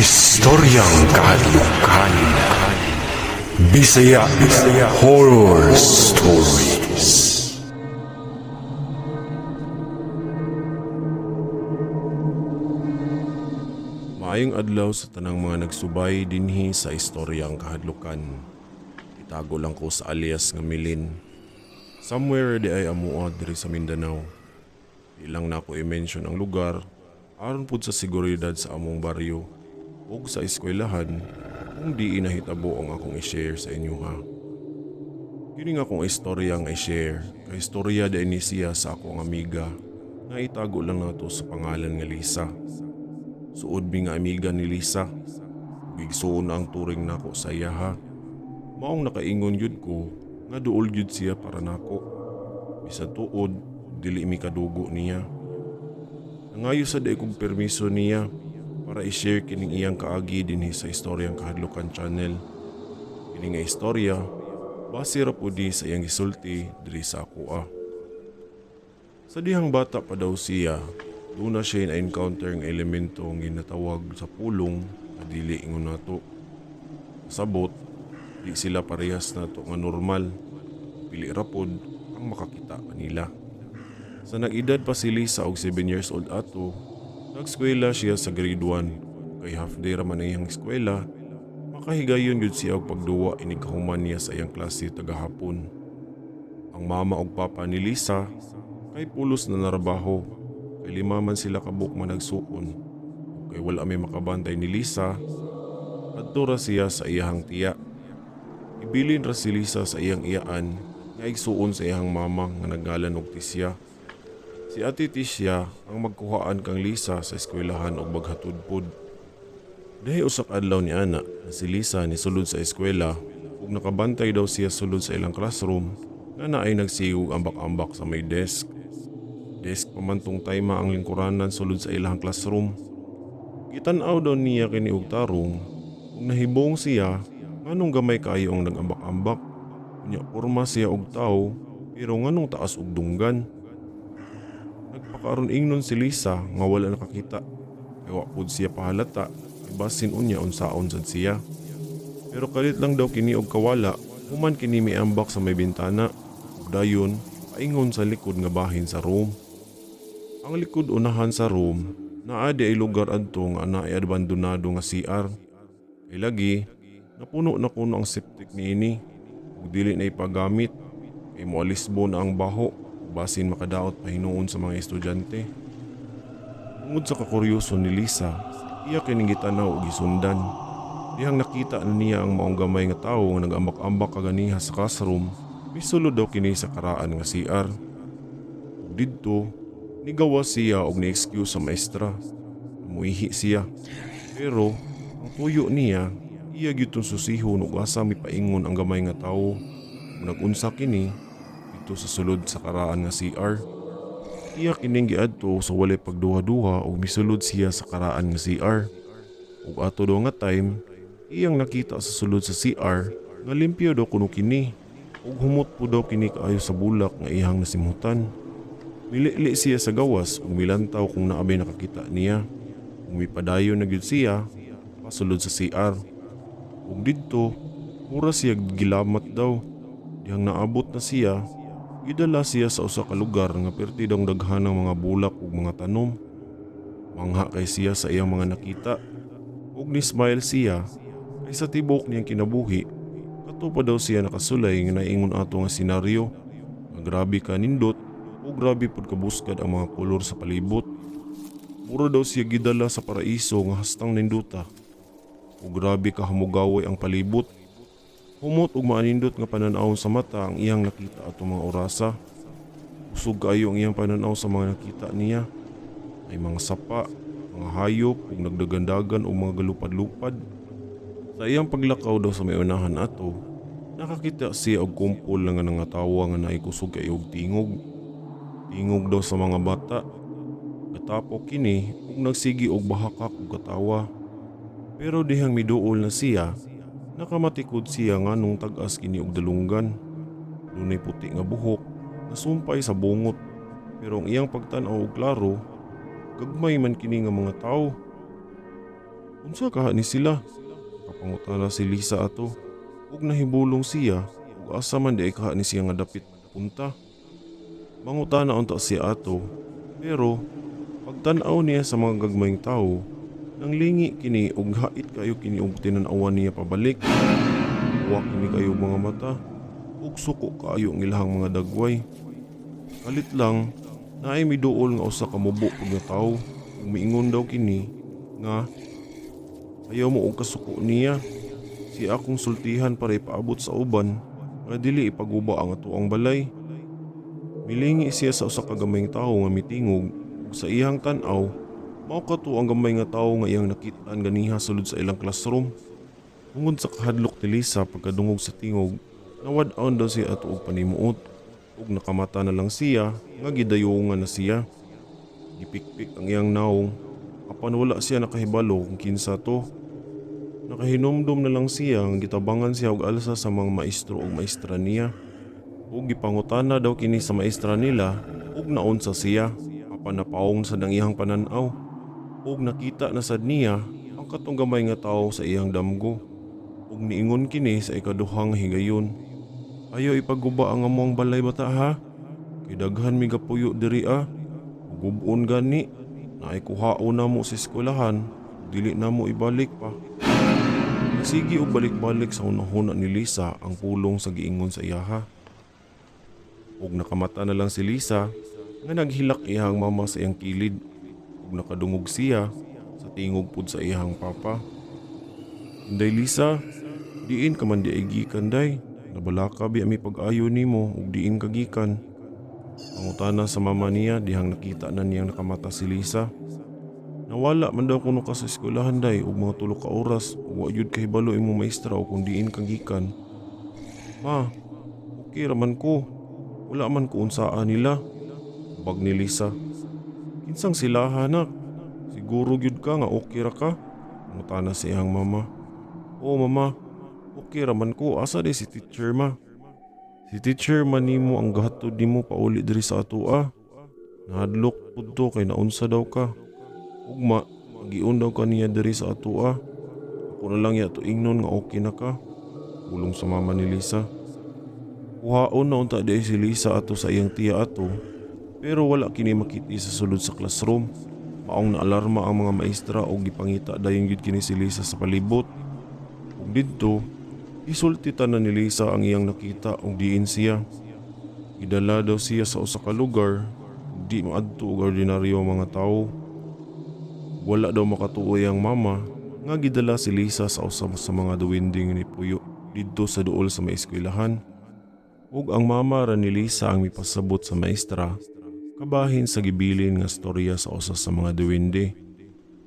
Istoryang Kahadlukan. Bisaya Horror Stories. Maayong adlaw sa tanang mga nagsubay dinhi sa Istoryang Kahadlukan. Itago lang ko sa alias nga Milin. Somewhere di ay amua diri sa Mindanao. Di lang nako i-mention ang lugar aron pud sa seguridad sa among baryo ug sa eskwelahan kung di inahitabo ang akong i-share sa inyo ha. Kini nga akong istorya nga i-share kay istorya di ni siya sa akong amiga nga itago lang nato sa pangalan nga Lisa. Suod mi nga amiga ni Lisa. Ug igsuon na ang turing nako sa iya ha. Maong nakaingon gyud ko nga duol gyud siya para nako. Bisan tuod, dili mi kadugo niya. Nangayo sad ay kog permiso niya para i-share kining iyang kaagi dinhi sa Istoryang Kahadlukan channel. Kini nga istorya, base ra pud ni sa iyang gisulti diri sa akoa. Sa dihang bata pa daw siya, doon na siya na-encounter nga elemento ang ginatawag sa pulong na dili ingon nato. Kasabot, di sila parehas nato nga normal. Pili ra pod ang makakita kanila. Sa nag-edad pa si Lisa og 7 years old ato, nag-eskwela siya sa grade 1. Kay half day ra man ang iyang eskwela, makahigayon gyud siya og pagduwa inig kahuman niya sa iyang klase tagahapon. Ang mama og papa ni Lisa kay pulos na narabaho, kay lima man sila kabuk managsuon. Kay wala may makabantay ni Lisa, adto ra siya sa iyahang tiya. Ibilin ra si Lisa sa iyang iyaan nga igsuon sa iyahang mama nga naggalan og Tisya. Si Ate Tisya ang magkuhaan kang Lisa sa eskwelahan og maghatod pod. Dahi usa ka adlaw ni ana na si Lisa nisulod sa eskwela ug nakabantay daw siya sulod sa ilang classroom nga naay nagsigog ambak-ambak sa may desk. Desk pa man tong time ang lingkuranan sulod sa ilang classroom. Gitan-aw daw niya kini og tarong ug nahibong siya nganong gamay kaayo ang nag-ambak-ambak. Unya porma siya og tawo pero nganong taas og dunggan. Nagpakaron ingnon si Lisa nga wala nakakita. Kay wa pud siya pahalata, basin unya unsaon sad siya. Pero kalit lang daw kini og kawala, human kini miambak sa may bintana ug dayon paingon sa likod nga bahin sa room. Ang likod unahan sa room, naa di ay lugar adto nga naay abandonado nga CR. Kay lagi, napuno na kuno ang septic niini ug dili na ipagamit kay moalisbo na ang baho basin makadaot pa hinuon sa mga estudyante. Tungod sa kakuryoso ni Lisa, iya kining gitanaw ug gisundan. Dihang nakita na niya ang maong gamay nga tawo nga nag-ambak-ambak kaganiha sa classroom, misulod daw kini sa karaan nga CR. Ug didto, nigawa siya og ni-excuse sa maestra. Muihi siya. Pero ang tuyo niya, iya gyud tong susihon ug asa mipaingon ang gamay nga tawo. Ug nag-unsa kini didto sa sulod sa karaan nga CR. Iya kining giadto sa walay pagduha-duha ug misulod siya sa karaan nga CR. Ug ato daw nga time, iyang nakita sa sulod sa CR nga limpyo daw kuno kini ug humot po daw kini kaayo sa bulak nga iyang nasimhutan. Milili siya sa gawas ug milantaw kung naabay nakakita niya. Ug mipadayon na gyud siya pasulod sa CR. Ug didto, mura siya gilamat daw. Dihang naabot na siya, gidala siya sa usa ka lugar nga perti daw daghan ng mga bulak ug mga tanom. Mangha kay siya sa iyang mga nakita. Ug ni-smile siya kay sa tibok niyang kinabuhi, kato pa daw siya nakasulay nga naingon ato nga senaryo nga grabe ka nindot ug grabe pud kabuskad ang mga kolor sa palibot. Mura daw siya gidala sa paraiso nga hastang ninduta. Ug grabe ka hamugaway ang palibot. Humot ug maanindot nga pananaw sa mata ang iyang nakita atong mga orasa. Usog kaayo ang iyang pananaw sa mga nakita niya. Ay mga sapa, mga hayop ug nagdagandagan og mga galupad-lupad. Sa iyang paglakaw daw sa may unahan ato, nakakita siya og kumpol nga nangatawa nga naay kusog kaayo og tingog. Tingog daw sa mga bata. Katapok kini ug nagsigi og bahakak ug katawa. Pero dihang miduol na siya, nakamatikod siya nganong tag-as kini og dalunggan. Dunay puti nga buhok, nasumpay sa bungot. Pero ang iyang pagtan-aw og klaro, gagmay man kini nga mga tawo. Unsa kaha ni sila? Kapangutana si Lisa ato. Ug nahibulong siya ug asa man di ay kaha ni siya nga dapit punta. Mangutana unta siya ato, pero pagtan-aw niya sa mga gagmayng tawo, nanglingi kini ug hait kayo kini og tinan-awan niya pabalik. Wa kini kayo mga mata ug suko kaayo ang ilahang mga dagway. Kalit lang, naay miduol nga usa ka mubo pud nga tawo ug miingon daw kini nga ayaw mo og kasuko niya. Siya akong sultihan para ipaabot sa uban nga dili ipaguba ang atoang balay. Milingi siya sa usa ka gamayng tawo nga mitingog ug sa iyang tan-aw mao kato ang gamay nga tawo nga iyang nakit-an ganiha sulod sa ilang classroom. Tungod sa kahadlok ni Lisa pagkadungog sa tingog, nawad-on daw siya ato og panimuot ug nakamata na lang siya nga gidayungan na siya. Gipikpik ang iyang nawong apan wala siya nakahibalo kung kinsa to. Nakahinumdum na lang siya nga gitabangan siya og alsa sa mga maestro ug maestra niya. Ug gipangutana daw kini sa maestra nila ug naunsa siya apan napaong sad ang iyang panan-aw. Ug nakita na sad niya ang katong gamay nga tawo sa iyang damgo. Ug niingon kini sa ikaduhang higayon. Ayaw ipaguba ang among balay, bata, ha. Kay daghan mi gapuyo diri ah. Gub-on gani. Naay kuhaon namo sa eskwelahan. Dili namo ibalik pa. Sige og balik-balik sa hunahuna ni Lisa ang pulong sa giingon sa iyaha. Ug nakamata na lang si Lisa nga naghilak iyang mama sa iyang kilid. Ug nakadungog siya sa tingog pud sa iyang papa. Inday Lisa, diin ka man diay gikan, day? Nabalaka biya mi pag-ayo nimo ug diin ka gikan? Pangutana sa mama niya dihang nakita na niyang nakamata si Lisa. Nawala man daw kuno ka sa eskwelahan, day, ug mga 3 ka oras ug wa gyud kahibalo imong maestra og kung diin ka gikan. Ma, okay ra man ko. Wala man ko unsaa nila. Bag ni Lisa. Kinsang sila, anak? Siguro gyud ka nga okay ra ka? Pangutana sa iyang mama. Oo, mama, okay ra man ko. Asa di si teacher, ma? Si teacher man nimo ang gahatod nimo pauli diri sa atoa. Nahadlok pud to kay naunsa daw ka. Ugma, magiun daw ka niya diri sa atoa. Ako na lang ya to ingnon nga okay na ka. Pulong sa mama ni Lisa. Kuhaon na unta di si Lisa ato sa iyang tiya ato, pero wala kini makiti sa sulod sa classroom. Maong naalarma ang mga maestra og gipangita dayon gyud kini si Lisa sa palibot. Ug didto, isulti tanan ni Lisa ang iyang nakita ug diin siya. Gidala daw siya sa usa ka lugar ug di maadto og ordinaryo ang mga tawo. Wala daw makatuo ang mama nga gidala si Lisa sa usa sa mga duwende nga nipuyo didto sa duol sa may eskwelahan. Ug ang mama ra ni Lisa ang mipasabot sa maestra kabahin sa gibilin nga storya sa usa sa mga duwende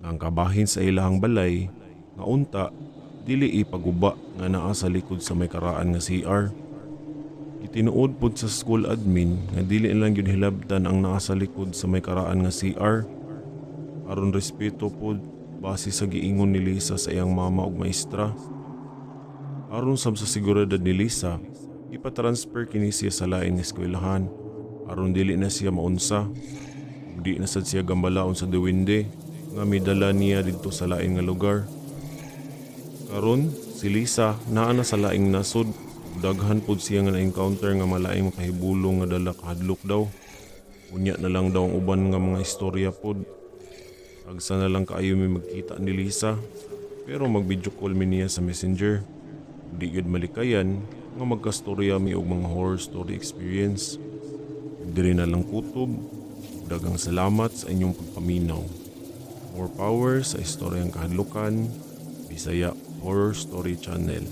nga ang kabahin sa ilahang balay nga unta dili ipaguba nga naa sa likod sa may karaan nga CR. Gitinuod pod sa school admin nga dili lang gyud hilabtan ang naa sa likod sa may karaan nga CR. Aron respeto pod base sa giingon ni Lisa sa iyang mama ug maestra. Aron sab sa seguridad ni Lisa, ipa-transfer kini siya sa lain nga eskwelahan aron dili na siya maunsa. Ug di na sad siya gambalaon sa duwende nga midala niya didto sa lain nga lugar. Karon si Lisa naa na sa laing nasod. Daghan pod siya nga na-encounter nga malaing makahibulong nga dala kahadlok daw. Unya na lang daw ang uban nga mga istorya pod. Tagsa na lang kaayo mi magkita ni Lisa, pero mag-video call mi niya sa Messenger. Di gyud malikayan nga magkastorya mi og mga horror story experience. Diri na lang kutob. Daghang salamat sa inyong pagpaminaw. More power sa Istoryang Kahadlukan, Bisaya Horror Story Channel.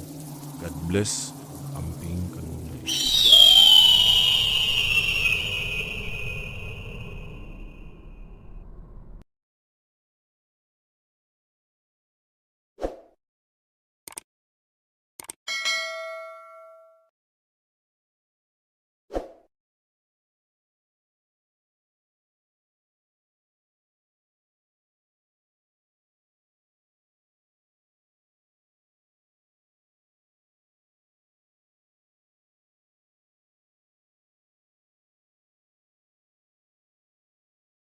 God bless. Amping kanunay.